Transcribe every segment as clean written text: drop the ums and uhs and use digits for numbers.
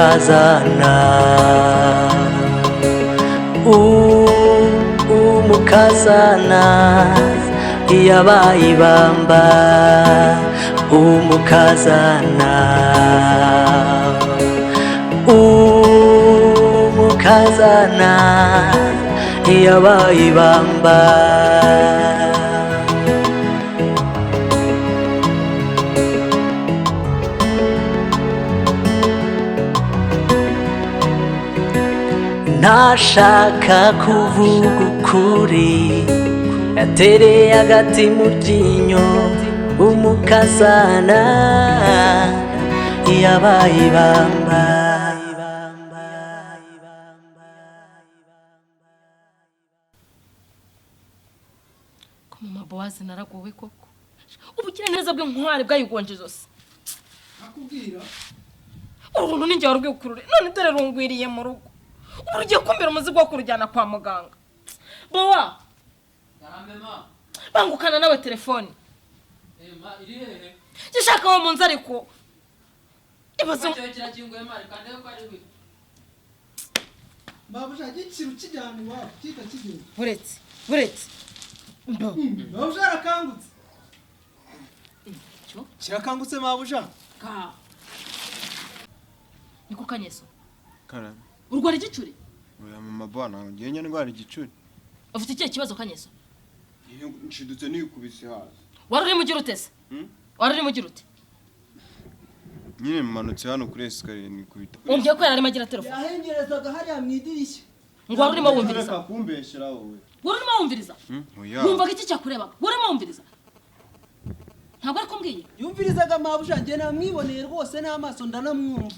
Umukazana, umukazana yabaye ibamba. Umukazana, umukazana yabaye ibamba. Ntashaka kuvuga ukuri, yatereye agati mu ryinyo. Umukazana yabaye ibamba. Ko mama Bowazi naragowe koko! Ubugiraneza bw'inkware bwayigonje ijosi. Akubwira. Uruntu ni njye warwikurure, none dore rungwiriye mu rugo. Ubu rugiye kumbera umuzigo wo kurujyana kwa muganga. Bowa, bangukana nawe telefone gishaka wo mu nzu, ariko ibaze. Mabuja, gikira ukijyana iwabo kita kigenda. Buretse, buretse. Mabuja arakangutse, kirakangutse mabuja. Niko kanyeso. Karame. Urwara igicuri? Oya mama bo, ntabwo ngiye njya ndwara igicuri. Ufite ikihe kibazo, kanyeso? Nshidutse nikubise hasi. Wari urimo ugira ute se? Hmm? Wari urimo ugira ute? Nyine manutse hano kuri esikariye nikubita. Umbwiye ko yari arimo agira telefone. Yahengerezaga hariya mu idirishya. Ngo wari urimo wumviriza? Reka kumbeshyera wowe. Wari urimo wumviriza? Hmm? Oya. Wumvaga iki cyakurebaga? Wari urimo wumviriza? Ntabwo ariko mbwiye. Yumvirizaga mabuja, njye namwiboneye rwose n'amaso, ndanamwumva.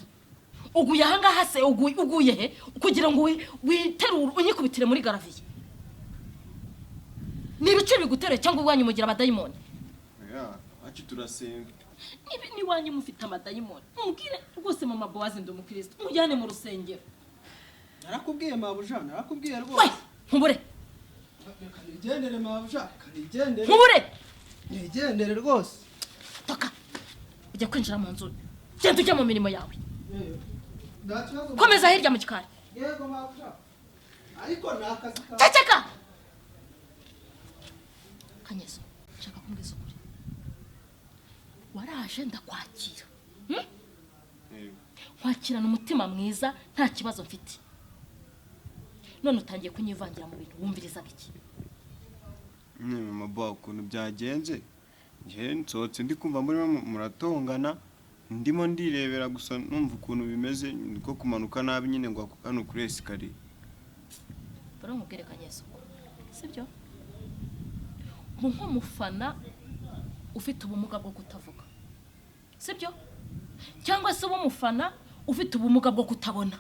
Uguye ahangaha se, uguye he kugira ngo witerure unyikubitire muri garaviye? Ni ibice bigutereye cyangwa iwanyu mugira abadayimoni? Oya, wacu turasenga. Niba n'iwanyu mufite amadayimoni, mubwire rwose mama Bowazi ndi umukristo, mujyane mu rusengero. Narakubwiye mabuja, narakubwiye We rwose. Nkubure. Reka nigendere mabuja, reka nigendere. Nkubure. Nigendere rwose. Toka, ujya kwinjira mu nzu, genda ujya mu mirimo yawe. Eh, nta kibazo. Komeza hirya mu gikari. Yego mabuja, ariko ni akazi kawe. Ceceka kanyezo, nshaka kumbwiza ukuri. Waraje ndakwakira, Yego. Nkwakirana umutima mwiza, nta kibazo mfite. None utangiye kunyivangira mu bintu. Wumvirizaga iki? Nyine mama bo, ukuntu byagenze, njye nsohotse ndi kumva murimo muratongana, ndimo ndirebera gusa numva ukuntu bimeze, niko kumanuka nabi nyine ngo hano kuri esikariye. Bari nkubwire kanyezo, sibyo? Ubu nk'umufana ufite ubumuga bwo kutavuga, sibyo? Cyangwa se uba umufana ufite ubumuga bwo kutabona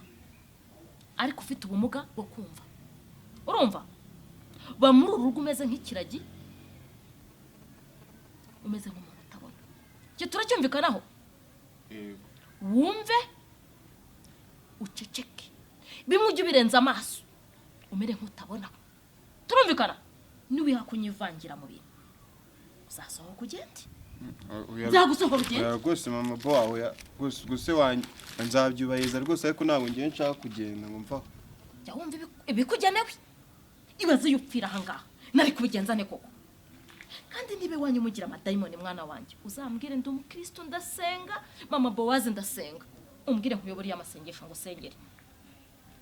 ariko ufite ubumuga bwo kumva, urumva? Ba muri uru rugo umeze nk'ikiragi, umeze nk'umuntu utabona. Icyo turacyumvikanaho? Yego. Wumve, uceceke, bimwe ujye ubirenza amaso, umere nk'utabona. Turumvikana? Niwiha kunyivangira mu bintu, uzasohoka ugende. Oya. Nzagusohora ugende. Oya rwose mama bo, oya rwose, gusa wanjye nzabyubahiriza rwose, ariko ntabwo ngiye nshaka kugenda ngo mvaho. Jya wumva ibikugenewe. Ibaze iyo upfira ahangaha, nari kubigenza ne koko? Kandi niba iwanyu mugira amadayimoni, mwana wanjye, uzambwire. Ndi umukristo, ndasenga. Mama Bowazi ndasenga. Umbwire nkuyobore amasengesho ngo usengere,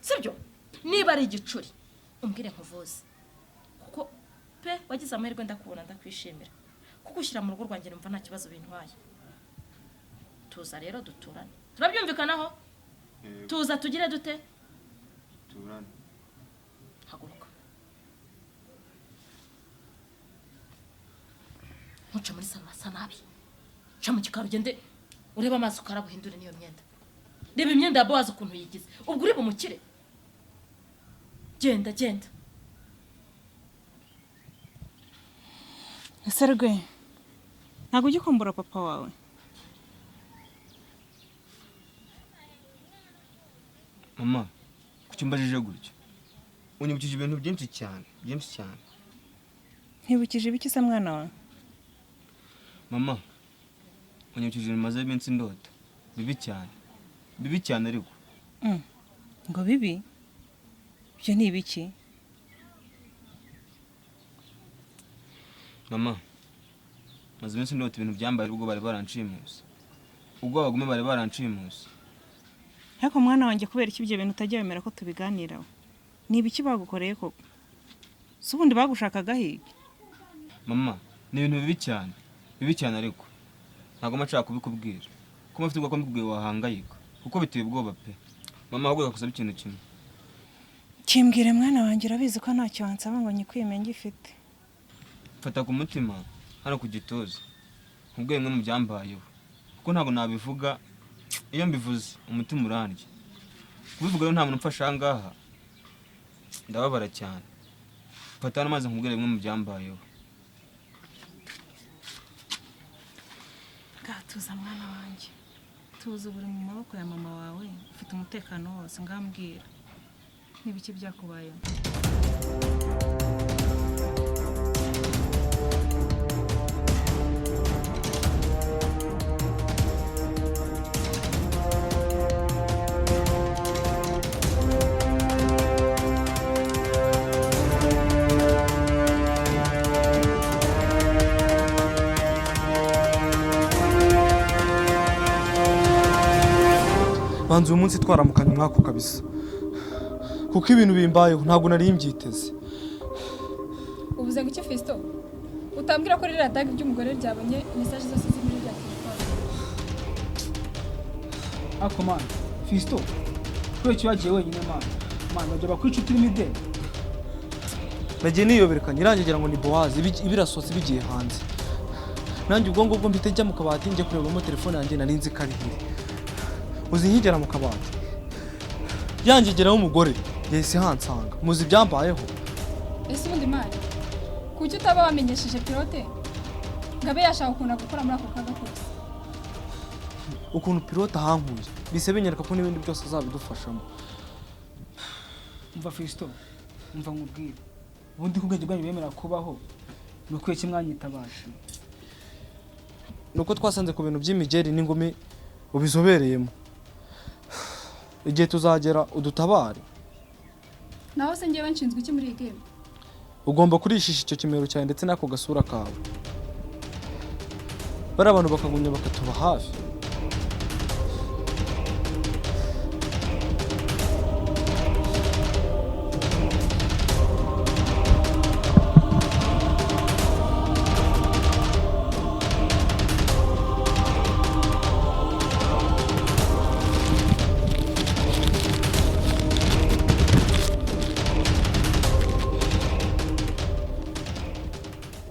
sibyo? Niba ari igicuri, umbwire nkuvuze. Kuko pe wagize amahirwe ndakubona, ndakwishimira kugushyira mu rugo rwanjye, numva nta kibazo bintwaye. Tuza rero duturane. Turabyumvikanaho? Yego. Tuza tugire dute? Turane. Haguruka, ntuce muri salo, hasa nabi. Ca mu gikari ugende urebe amazi ukaraba, uhindure n'iyo myenda. Reba imyenda ya Bowazi ukuntu yigize. Ubwo uri bumukire? Genda, genda. Ese rwe, ntabwo ujya ukumbura papa wawe? Mama, kuki umbajije gutyo? Unyibukije ibintu byinshi cyane, byinshi cyane. Nkwibukije ibiki se, mwana wawe? Mama, unyibukije ibintu maze iminsi ndota, bibi cyane, bibi cyane ariko. Ngo bibi? Ibyo ni ibiki? Mama, maze iminsi ndota ibintu byambaye ubwo bari baranshimuse, ubwo abagome bari baranshimuse. Ariko mwana wanjye, kubera iki ibyo bintu utajya wemera ko tubiganiraho? Ni ibiki bagukoreye koko? Si ubundi bagushakaga hirya? Mama, ni ibintu bibi cyane, bibi cyane, ariko ntabwo mba nshaka kubikubwira kuko mfite ubwoba ko mbikubwiye wahangayika, kuko biteye ubwoba pe. Mama, ahubwo ndagusaba ikintu kimwe. Kimbwire mwana wanjye, urabizi ko ntacyo wansaba ngo nyikwime ngifite. Fata ku mutima hano ku gituza, nkubwiye bimwe mu byambayeho, kuko ntabwo nabivuga. Iyo mbivuze umutima urandya. Kubivuga rero nta muntu umfasha aha ngaha, ndababara cyane. Fata hano maze nkubwire bimwe mu byambayeho. Tuza mwana wanjye, tuza, uba uri mu maboko ya mama wawe, ufite umutekano wose. Ngambwira n'ibiki byakubayeho. Banza uyu munsi twaramukanye umwaka kabisa, kuko ibintu bimbayeho ntabwo nari mbyiteze. Ubuze ngo iki, Fiston? Utambwira ko ririya tag ry'umugore ryabonye message zose ziri muri rya telefone? Ako man, Fiston, kubera icyo wagiye wenyine man? Man, bajya bakwica uturimo ideni. Nagiye niyoberekanye irangira ngo ni Bowazi ibirasohotse bigiye hanze. Nanjye ubwo ngubwo mpita njya mu kabati, njya kurebamo telefone yanjye nari nzi ko ari iri. Uzi nkigera mu kabati, yangegeraho umugore yahise hansanga. Muzi ibyambayeho? Ese ubundi man, kuki utaba wamenyesheje Pilote ngo abe yashaka ukuntu agukora muri ako kaga kose? Ukuntu Pilote ahankuye bise binyereka ko n'ibindi byose azabidufashamo. Umva Fiston, umva nkubwire, ubundi ko ubwenge bwanyu bemera kubaho, ni ukwiye iki mwanyitabaje? Nuko twasanze ku bintu by'imigeri n'ingumi ubizobereyemo, igihe tuzagera udutabare. Naho se njyewe nshinzwe iki muri iyi game? Ugomba kurishisha icyo kimero cyawe ndetse n'ako gasura kawe, bariya abantu bakagumya bakatuba hafi.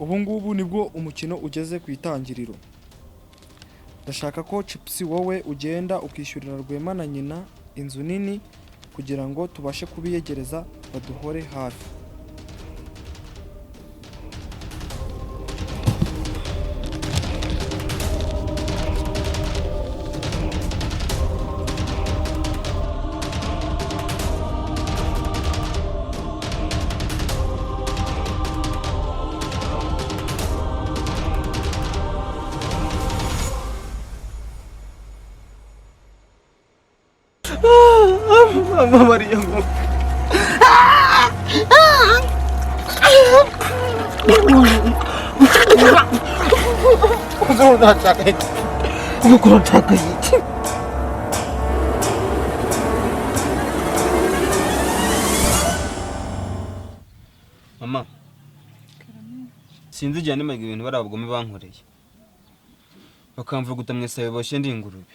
Ubu ngubu nibwo umukino ugeze ku itangiriro. Ndashaka ko Chipusi, wowe ugenda ukishyurira Rwema na nyina inzu nini kugira ngo tubashe kubiyegereza baduhore hafi. Mama Mariya ngo urashaka iki? Mama, sinzi igihe nimaga ibintu bari abagome bankoreye, bakamvuguta mu isayo boshye ndi ingurube,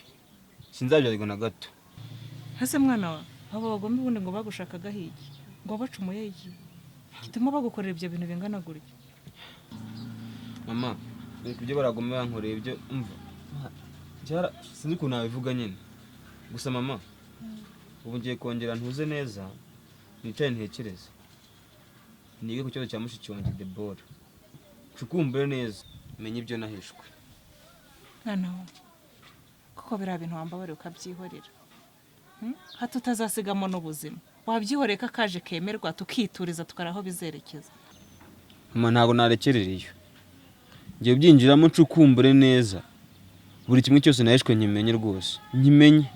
sinzabyarwa na gato. Hase mwana wa, abo bagome ubundi ngo bagushakaga iki? Ngo bacumuye iki gituma bagukorera ibyo bintu bingana gutya? Mama, reka ibyo baragome bankoreye ibyo, umva, sinzi ukuntu nabivuga nyine. Gusa mama, ubu ngiye kongera ntuze neza, nicare ntekereze, nige ku kibazo cya mushiki wanjye Debora, ncukumbure neza menye ibyo nahishwe. Mwana wa, kuko biriya bintu wambabarira ukabyihorera, Hato utazasigamo n'ubuzima. Wabyihoreye ko akaje kemerwa, tukituriza, tukara aho bizerekeza. Mama, ntabwo narekerera iyo ngiye byinjiramo, ncukumbure neza buri kimwe cyose nahishwe, nkimenye rwose, nkimenye.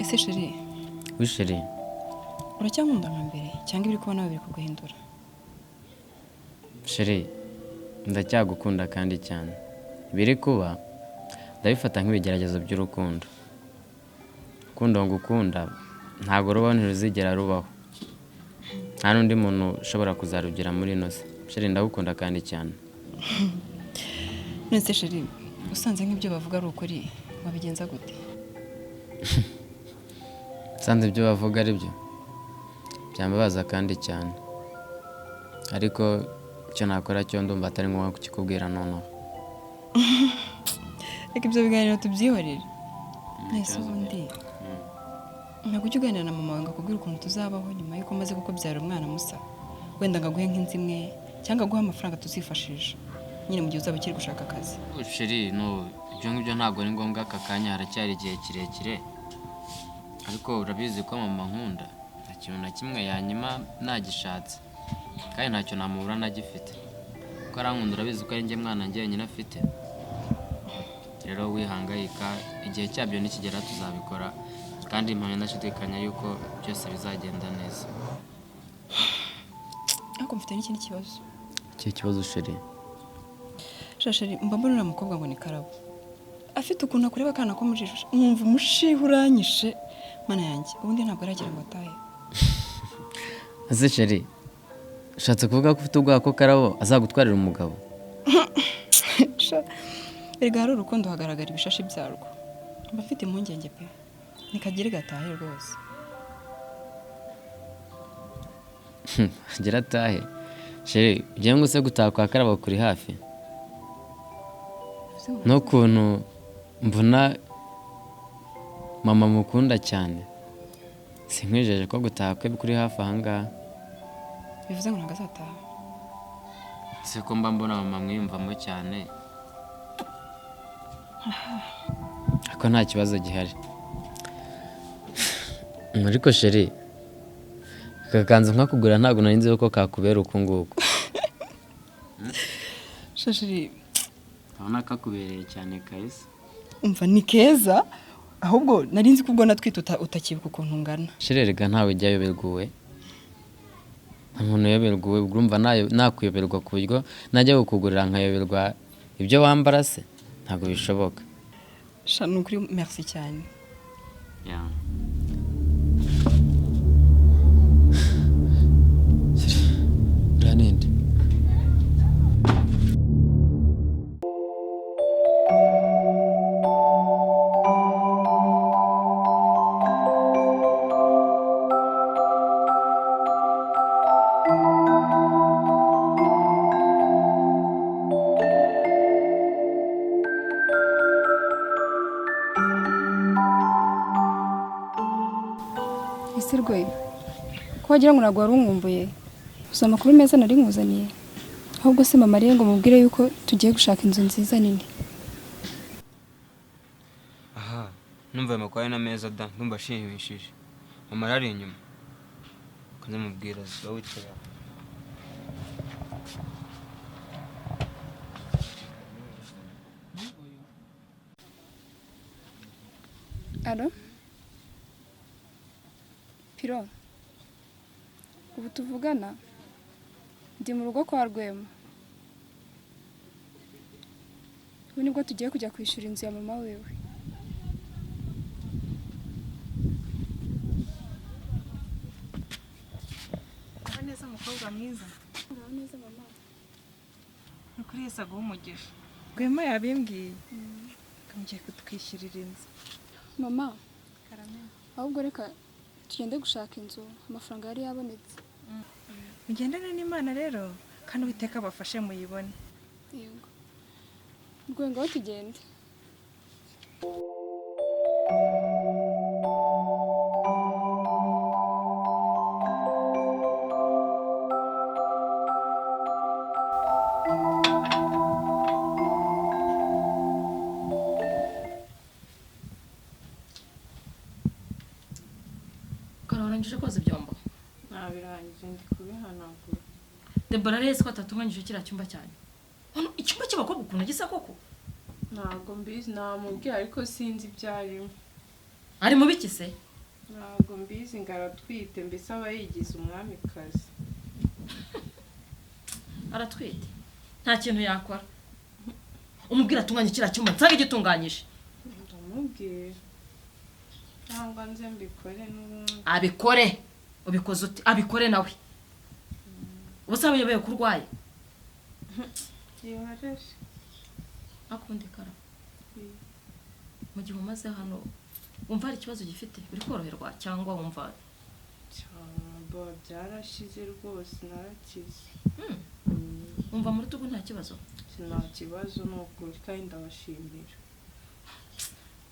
Ese chéri, Oui chéri, uracyankunda nka mbere cyangwa ibiri kuba nawe biri kuguhindura? Chéri, ndacyagukunda kandi cyane. Ibiri kuba ndabifata nk'ibigeragezo by'urukundo. Urukundo ngukunda ntabwo rubaho, ntiruzigera rubaho. Nta n'undi muntu ushobora kuzarugira muri ino si. Chéri, ndagukunda kandi cyane. None se chéri, usanze nk'ibyo bavuga ari ukuri wabigenza gute? Nsanze ibyo bavuga ari byo byambabaza kandi cyane, ariko icyo nakora cyo ndumva atari ngombwa kukikubwira noneho. Reka ibyo biganiro tubyihorere. Nese ubundi ntabwo ujya uganira na mama wawe ngo akubwire ukuntu tuzabaho nyuma y'uko umaze kukubyara umwana musa, wenda ngo aguhe nk'inzu imwe cyangwa aguhe amafaranga tuzifashisha nyine mu gihe uzaba ukiri gushaka akazi? Chéri, no, ibyo ngibyo ntabwo ari ngombwa aka kanya, haracyari igihe kirekire. Ariko urabizi ko mama nkunda, nta kintu na kimwe yanyima nagishatse, kandi ntacyo namubura nagifite. Kuko arankunda, urabizi ko ari njye mwana njyenyine afite. Rero wihangayika, igihe cyabyo nikigera tuzabikora, kandi mpamya ndashidikanya yuko byose bizagenda neza. Ariko mfite n'ikindi kibazo. Ikihe kibazo chéri? Chéri, mba mbona uriya mukobwa ngo ni Karabo, afite ukuntu akureba akana ko mu jisho, nkumva umushiha uranyishe. Mana yanjye, ubundi ntabwo aragira ngo atahe. Ese chéri, ushatse kuvuga ko ufite ubwoba ko Karabo azagutwarira umugabo? Erega hari urukundo hagaragara ibishashi byarwo. Mba mfite impungenge pe, nikagire gatahe rwose. Gira atahe chéri, ugiye ngo use gutaha kwa Karabo kuri hafi? N'ukuntu mbona mama mukunda cyane, sinkwijeje ko gutaha kwe kuri hafi ahangaha. Bivuze ngo ntabwo azataha? Se ko mba mbona mama mwiyumvamo cyane, ariko nta kibazo gihari. Ariko chéri, aka kanzu nkakugura ntabwo nari nzi ko kakubera uku nguku. Chéri, ndabona kakubereye cyane kahise. Umva ni keza, ahubwo nari nzi ko ubwo natwite utakibuka ukuntu ungana. Chéri, erega ntawe ujya ayoberwa, nta muntu uyoberwa, urumva nakuyoberwa ku buryo najya kukugurira nkayoberwa ibyo wambara se? Ntabwo bishoboka. Sha, ni ukuri merci cyane. Uriya ni nde? Ese rwe, ko wagira ngo ntabwo wari unkumbuye? Gusa amakuru meza nari nkuzaniye. Ahubwo se mama ariye ngo mubwire yuko tugiye gushaka inzu nziza nini. Aha, numva ayo makuru ari na meza da, ndumva ashimishije. Mama arari inyuma. Kanze mubwira ziba wicaye aho. Alo? Piro, ubu tuvugana ndi mu rugo kwa Rwema. Ubu nibwo tugiye kujya kwishyura inzu ya mama wewe. Uraho neza mukobwa mwiza. Uraho neza mama. Ni ukuri Yesu aguhe umugisha. Rwema yabimbwiye ko mugiye kutwishyurira inzu. Mama, ahubwo reka tugende gushaka inzu, amafaranga yari yabonetse. Mugendane n'Imana rero, kandi Uwiteka abafashe muyibone. Yego. Rwe, ngaho tugende. Debora, warangije koza ibyombo? Nabirangije, ndi kubihanagura. Debora rero ko atatunganyije kiriya cyumba cyanyu. Hano icyumba cy'abakobwa ukuntu gisa koko? Ntabwo mbizi, namubwiye ariko sinzi ibyo arimo. Ari mu biki se? Ntabwo mbizi, ngo aratwite, mbese aba yigize umwamikazi. Aratwite, nta kintu yakora. Umubwira atunganye kiriya cyumba nsange gitunganyije. Ndamubwira cyangwa nze mbikore n'ubundi. Abikore, ubikoze ute? Abikore nawe. Ubusa uyobewe ko urwaye? Yihorere. Akundi kara, mu gihe umaze hano wumva hari ikibazo gifite? Uri koroherwa cyangwa wumva? Cyangwa byarashize rwose, narakize. Wumva mu rutugu nta kibazo? Nta kibazo ni ukuri, kandi ndabashimira.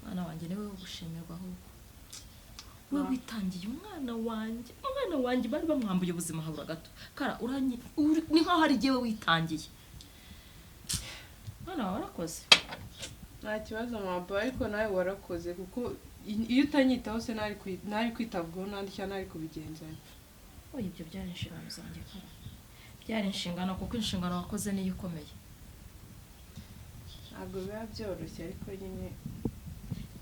Mwana wanjye, niwe wo gushimirwa ahubwo. We witangiye umwana wanjye, umwana wanjye bari bamwambuye ubuzima habura gato. Kara, uranyi ni nkaho hari igihe witangiye. Mwana wawe warakoze. Nta kibazo mama, ariko nawe warakoze, kuko iyo utanyitaho se nari kwitabwaho n'andi cyangwa nari kubigenzanya. Oya, ibyo byari inshingano zanjye Kara. Byari inshingano, kuko inshingano wakoze niyo ikomeye. Ntabwo biba byoroshye ariko nyine.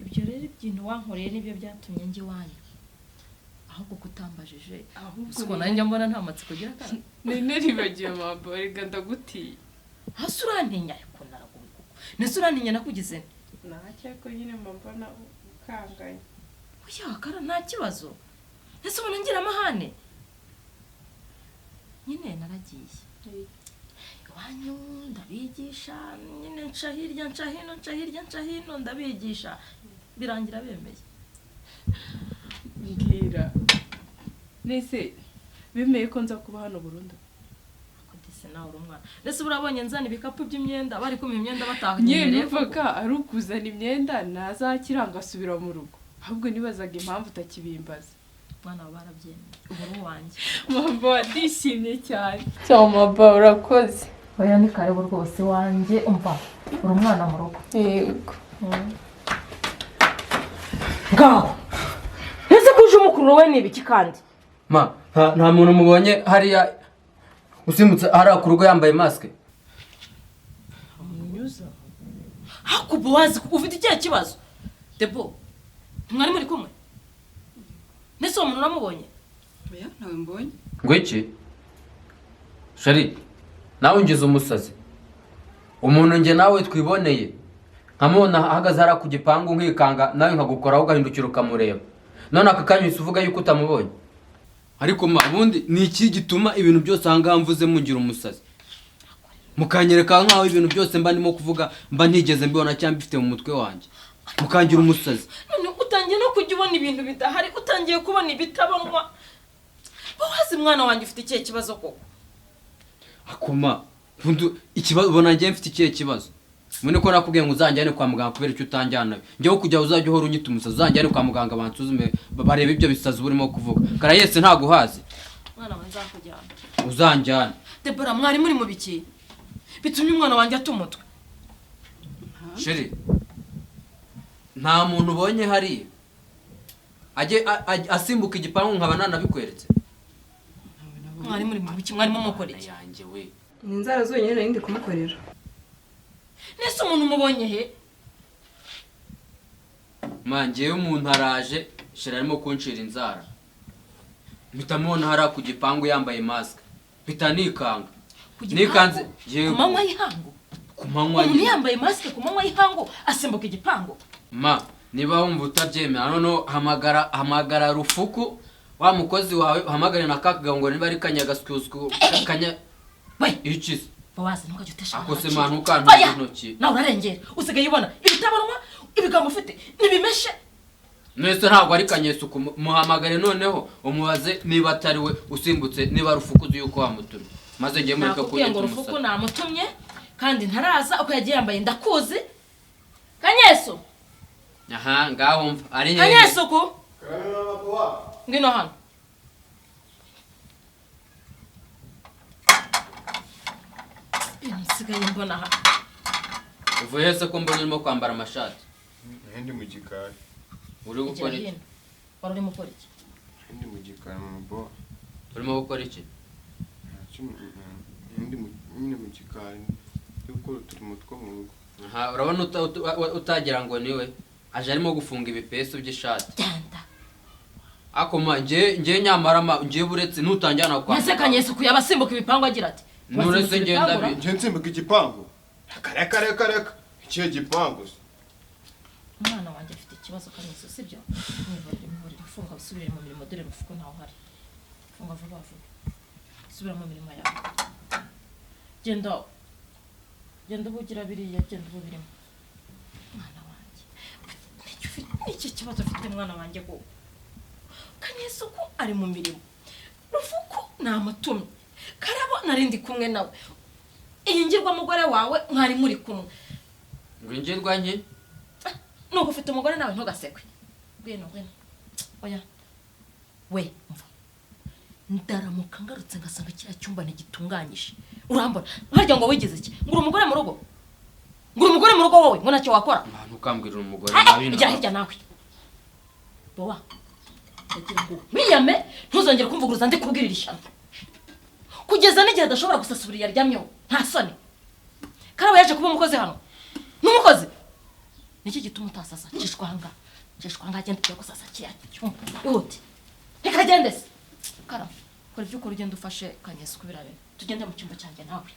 Ibyo rero ibintu wankoreye nibyo byatumye njya iwanyu. Ahubwo kutambajije, Ahubwo siko nanjye mbona nta matsiko ugira Kara. Naribagiwe mama, reka ndagutiye. Hasi urantinya ariko naraguye koko. Nese urantinya nakugize nte? Ntacyo, ariko nyine mba mbona ukanganye. Oya Kara, nta kibazo. Ese ubona ngira amahane? Nyine naragiye iwanyu ndabigisha, nyine nca hirya nca hino, nca hirya nca hino, ndabigisha birangira bemeye. Mbwira nese bemeye ko nza kuba hano burundu? Dese nawe uri umwana. Ese urabonye nzana ibikapu by'imyenda, bari kumpa imyenda Nyine batahanyemereye? Numvaga ari ukuzana imyenda ntazakira ngasubira mu rugo, ahubwo nibazaga impamvu utakibimbaza. Mwana wawe barabyemeye, ubu uri uwanjye. Mama, ndishimye cyane. Mama, urakoze. Oya, ni karibu rwose wanjye, umva uri umwana mu rugo. Yego. Ngaho ese ko uje umukururo we ni ibiki kandi? Ma, nta muntu mubonye hariya usimbutse hariya ku rugo yambaye masike? Munyuza hakuba wazi ufite ikihe kibazo? Debo, mwari muri kumwe? Nese uwo muntu uramubonye? Oya, ntawe mbonye. Ngo iki? Shari, nawe ungize umusazi. Umuntu njye nawe twiboneye nkamubona ahagaze hariya ku gipangu nkikanga, nawe nkagukoraho ugahindukira ukamureba, none aka kanya uhise uvuga yuko utamubonye. Ariko ma, ubundi ni iki gituma ibintu byose aha ngaha mvuze mungira umusazi, mukanyereka nkaho ibintu byose mba ndimo kuvuga mba ntigeze mbibona cyangwa mbifite mu mutwe wanjye, mukangira umusazi? None utangiye no kujya ubona ibintu bidahari, utangiye kubona ibitabonwa. Bowazi mwana wanjye, ufite ikihe kibazo koko? Akoma ubundi ikibazo ubona njye mfite ikihe kibazo? Mbone ko nakubwiye ngo uzanjyane kwa muganga, kubera icyo utanjyana? Njyewe kujya uzajya uhora unyita umusazi. Uzanjyane kwa muganga bansuzume, barebe ibyo bisazi urimo kuvuga. Karayese ntago uhazi. Mwana wanjye, nzakujyana. Uzanjyane. Debora, mwari muri mu biki bitumye umwana wanjye ata umutwe? Sheri, nta muntu ubonye hariya ajye asimbuka igipangu nkaba nanabikweretse? Mwari muri mu biki? Mwarimo mukora iki? Yanjye we. Ni inzara zonyine nari ndi kumukorera. Nese umuntu umubonye he? Ma, njyewe umuntu araje, sheri arimo kuncira inzara, mpita mubona hariya ku gipangu yambaye masike, mpita nikanga. Ku gipangu? Nikanze. Ku manywa y'ihangu? Ku manywa Umuntu nyine. yambaye masike ku manywa y'ihangu asimbuka igipangu? Ma, niba wumva utabyemera, noneho hamagara Rufuku wa mukozi wawe, uhamagare na kagabo ngo niba ari kanyagasyusyu kanya We! Iki se? Bowazi, ntukajya utesha Ako se agaciro. ma, ntukantuze Oya! intoki. Nawe urarengera, usigaye ubona ibitabonwa, ibigambo ufite ntibimeshe. Mwese ntabwo ari kanyesuku. Muhamagare noneho umubaze niba atari we usimbutse, niba Rufuku uzi yuko wamutumye, maze ngiye mureka Nakubwiye ngo kunyita Rufuku umusazi. namutumye kandi ntaraza, uko yagiye yambaye ndakuzi. Kanyesu! Aha ngaho mva ari hehe? Kanyesuku, ngwino hano. Ibintu nsigaye mbona aha. Uvuye se ko mbona urimo kwambara amashati? Ndi mu gikari. Uri gukora Igira iki? hino. Wari urimo ukora iki? Ndi mu gikari mama bo. Urimo gukora iki? Ntacyo, ndi nyine mu gikari ndi gukora uturimo two mu rugo. Aha urabona utagira ngo niwe aje arimo gufunga ibipesu by'ishati. Genda. Ako ma nge nyamara ma nge buretse nutanjyana kwa. Ese Kanyesuku yaba asimbuka ibipangu agira ati Nuretse ngenda bi. Nge nsimbuka igipangu. Reka reka reka. Ikihe gipangu se? Umwana wanjye afite ikibazo Kanyesuku, sibyo? Mwihorere mwihorere, funga usubire mu mirimo, dore rufuko ntaho hari. Funga vuba vuba. Subira mu mirimo yawe. Genda. Genda ubugira biriya, genda ubirimo. Mwana wanjye. Niki kibazo ufite mwana wanjye ko? Kanyesuku ari mu mirimo. Rufuko namutumye. Karabo narindi kumwe nawe. Iyi ngirwa mugore wawe mwari muri kumwe. Ngwingirwa nke? Nuko ufite umugore nawe ntugasekwe. Ngwino ngwino. Oya. We umva. Ndaramuka ngarutse ngasanga kiriya cyumba ntigitunganyije. Urambona harya ngo wigeze iki? Ngura umugore mu rugo. Ngura umugore mu rugo wowe ngo ntacyo wakora. Ntukambwirira umugore nabi. Ijya hirya nawe. Bowa. Ndagira ngo wiyame ntuzongere kumvuguruza ndi kubwirira ishyano. Kugeza n'igihe adashobora gusasubira yaryamyeho nta soni. Karabo yaje kuba umukozi hano. N'umukozi. Niki gituma utasasa? Cishwanga. Cishwanga agenda kujya gusasa kiriya cyumba. Ihute. Reka agende se. Karabo, kora ibyo ukora ugenda ufashe Kanyesuku birabe. Tugende mu cyumba cyanjye nawe.